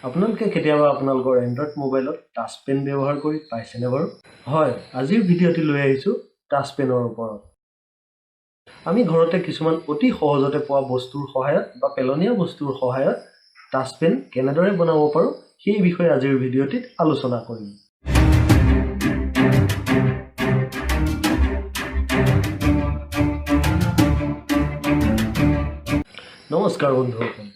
আপোনালোকে কেতিয়াবা আপোনালোকৰ এণ্ড্ৰইড মোবাইলত টাচ পেন ব্যৱহাৰ কৰি পাইছেনে বাৰু? হয়, আজিৰ ভিডিঅ'টি লৈ আহিছোঁ টাচ পেনৰ ওপৰত। আমি ঘৰতে কিছুমান অতি সহজতে পোৱা বস্তুৰ সহায়ত বা পেলনীয়া বস্তুৰ সহায়ত টাচ পেন কেনেদৰে বনাব পাৰোঁ, সেই বিষয়ে আজিৰ ভিডিঅ'টিত আলোচনা কৰিম। নমস্কাৰ বন্ধুসকল,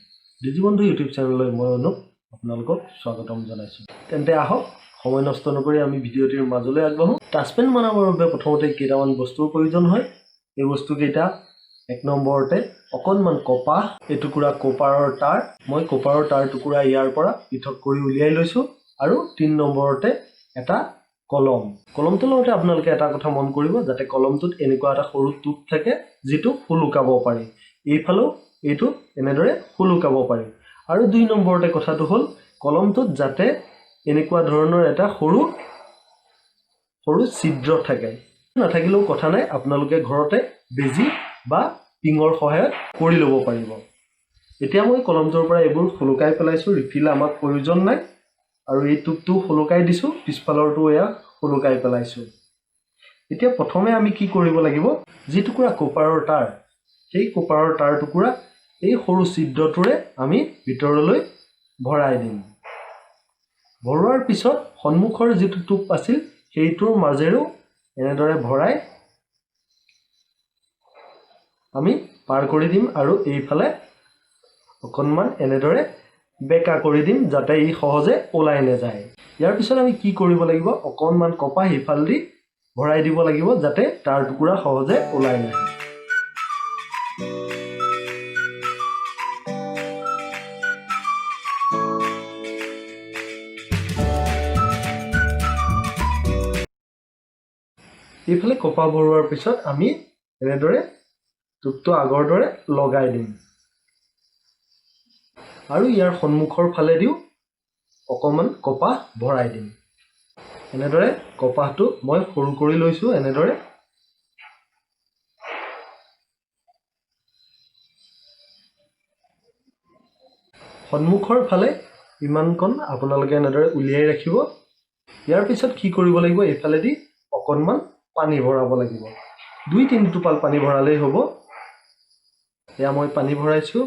ডিজি বন্ধু ইউটিউব চেনেললৈ মই অনুপ আপোনালোকক স্বাগতম জনাইছোঁ। তেন্তে আহক, সময় নষ্ট নকৰি আমি ভিডিঅ'টিৰ মাজলৈ আগবাঢ়োঁ। টাচ পেন বনাবৰ বাবে প্ৰথমতে কেইটামান বস্তুৰ প্ৰয়োজন হয়। এই বস্তুকেইটা, এক নম্বৰতে অকণমান কপাহ, এটুকুৰা কপাৰৰ তাঁৰ। মই কপাৰৰ তাঁৰ টুকুৰা ইয়াৰ পৰা পৃথক কৰি উলিয়াই লৈছোঁ। আৰু তিনি নম্বৰতে এটা কলম। কলমটো লওঁতে আপোনালোকে এটা কথা মন কৰিব, যাতে কলমটোত এনেকুৱা এটা সৰু টোপ থাকে যিটো সোলোকাব পাৰি। এইফালেও এইটো এনেদৰে সোলোকাব পাৰি। আৰু দুই নম্বৰতে কথাটো হ'ল, কলমটোত যাতে এনেকুৱা ধৰণৰ এটা সৰু সৰু ছিদ্ৰ থাকে। নাথাকিলেও কথা নাই, আপোনালোকে ঘৰতে বেজী বা পিঙৰ সহায়ত কৰি ল'ব পাৰিব। এতিয়া মই কলমটোৰ পৰা এইবোৰ সোলোকাই পেলাইছোঁ। ৰিফিল আমাক প্ৰয়োজন নাই। আৰু এই টোপটোও সোলোকাই দিছোঁ, পিছফালৰটো এয়া সোলোকাই পেলাইছোঁ। এতিয়া প্ৰথমে আমি কি কৰিব লাগিব? যি টুকুৰা কপাৰৰ তাঁৰ, সেই কপাৰৰ তাঁৰ টুকুৰা এই সৰু ছিদ্ৰটোৰে আমি ভিতৰলৈ ভৰাই দিম। ভৰোৱাৰ পিছত সন্মুখৰ যিটো টোপ আছিল, সেইটোৰ মাজেৰেও এনেদৰে ভৰাই আমি পাৰ কৰি দিম আৰু এইফালে অকণমান এনেদৰে বেকা কৰি দিম, যাতে ই সহজে ওলাই নাযায়। ইয়াৰ পিছত আমি কি কৰিব লাগিব? অকণমান কপাহ সেইফালেদি ভৰাই দিব লাগিব, যাতে তাঁৰ টুকুৰা সহজে ওলাই নাহে। এইফালে কপাহ ভৰোৱাৰ পিছত আমি এনেদৰে টোপটো আগৰ দৰে লগাই দিম আৰু ইয়াৰ সন্মুখৰ ফালেদিও অকণমান কপাহ ভৰাই দিম। এনেদৰে কপাহটো মই সৰু কৰি লৈছোঁ। এনেদৰে সন্মুখৰ ফালে ইমানকণ আপোনালোকে এনেদৰে উলিয়াই ৰাখিব। ইয়াৰ পিছত কি কৰিব লাগিব? এইফালেদি অকণমান পানী ভৰাব লাগিব। দুই তিনি টোপাল পানী ভৰালেই হ'ব। এয়া মই পানী ভৰাইছোঁ।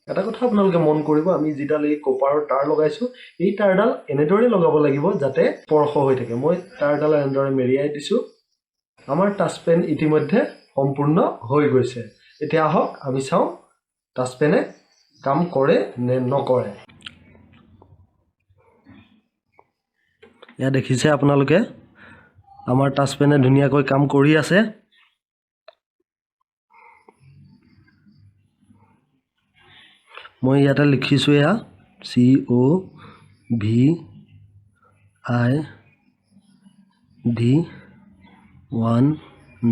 এটা কথা আপোনালোকে মন কৰিব, আমি যিডাল এই কপাৰৰ তাঁৰ লগাইছোঁ, এই তাঁৰডাল এনেদৰে লগাব লাগিব যাতে স্পৰ্শ হৈ থাকে। মই তাঁৰডাল এনেদৰে মেৰিয়াই দিছোঁ। আমাৰ টাচ পেন ইতিমধ্যে সম্পূৰ্ণ হৈ গৈছে। এতিয়া আহক আমি চাওঁ টাচ পেনে কাম কৰে নে নকৰে। এয়া দেখিছে আপোনালোকে, আমাৰ টাচ পেনে ধুনীয়াকৈ কাম কৰি আছে। মই ইয়াতে লিখিছোঁ, এয়া COVID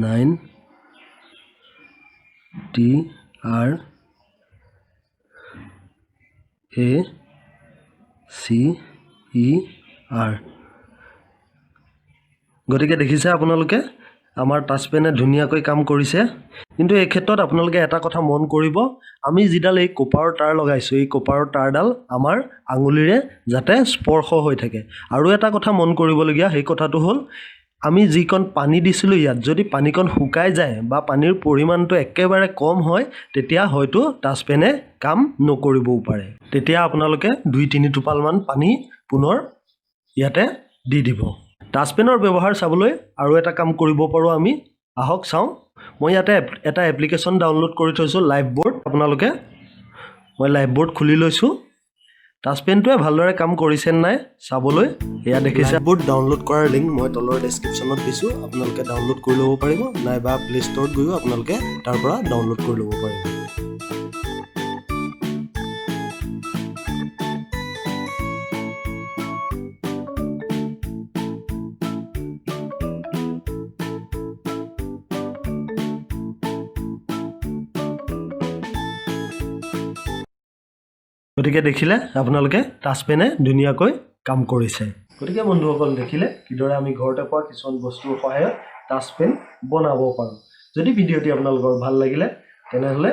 19 TRACER। গতিকে দেখিছে আপোনালোকে, আমাৰ টাচ পেনে ধুনীয়াকৈ কাম কৰিছে। কিন্তু এই ক্ষেত্ৰত আপোনালোকে এটা কথা মন কৰিব, আমি যিডাল এই কপাৰৰ তাঁৰ লগাইছোঁ, এই কপাৰৰ তাঁৰডাল আমাৰ আঙুলিৰে যাতে স্পৰ্শ হৈ থাকে। আৰু এটা কথা মন কৰিবলগীয়া, সেই কথাটো হ'ল, আমি যিকণ পানী দিছিলোঁ ইয়াত, যদি পানীকণ শুকাই যায় বা পানীৰ পৰিমাণটো একেবাৰে কম হয়, তেতিয়া হয়তো টাচ পেনে কাম নকৰিবও পাৰে। তেতিয়া আপোনালোকে দুই তিনি টোপালমান পানী পুনৰ ইয়াতে দি দিব। টাচ পেনৰ ব্যৱহাৰ চাবলৈ আৰু এটা কাম কৰিব পাৰোঁ আমি। আহক চাওঁ। মই ইয়াতে এটা এপ্লিকেশ্যন ডাউনলোড কৰি থৈছোঁ, লাইভ বৰ্ড। আপোনালোকে, মই লাইভ বৰ্ড খুলি লৈছোঁ, টাচ পেনটোৱে ভালদৰে কাম কৰিছে নাই চাবলৈ। এয়া দেখিছে, বৰ্ড ডাউনলোড কৰাৰ লিংক মই তলৰ ডেছক্ৰিপশ্যনত দিছোঁ, আপোনালোকে ডাউনলোড কৰি ল'ব পাৰিব, নাইবা প্লে ষ্ট'ৰত গৈও আপোনালোকে তাৰ পৰা ডাউনলোড কৰি ল'ব পাৰিব। গতিকে দেখিলে আপোনালোকে, টাচ পেনে ধুনীয়াকৈ কাম কৰিছে। গতিকে বন্ধুসকল, দেখিলে কিদৰে আমি ঘৰতে পোৱা কিছুমান বস্তুৰ সহায়ত টাচ পেন বনাব পাৰোঁ। যদি ভিডিঅ'টি আপোনালোকৰ ভাল লাগিলে, তেনেহ'লে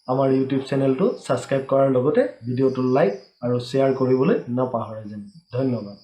আমাৰ ইউটিউব চেনেলটো ছাবস্ক্ৰাইব কৰাৰ লগতে ভিডিঅ'টো লাইক আৰু শ্বেয়াৰ কৰিবলৈ নাপাহৰে যেন। ধন্যবাদ।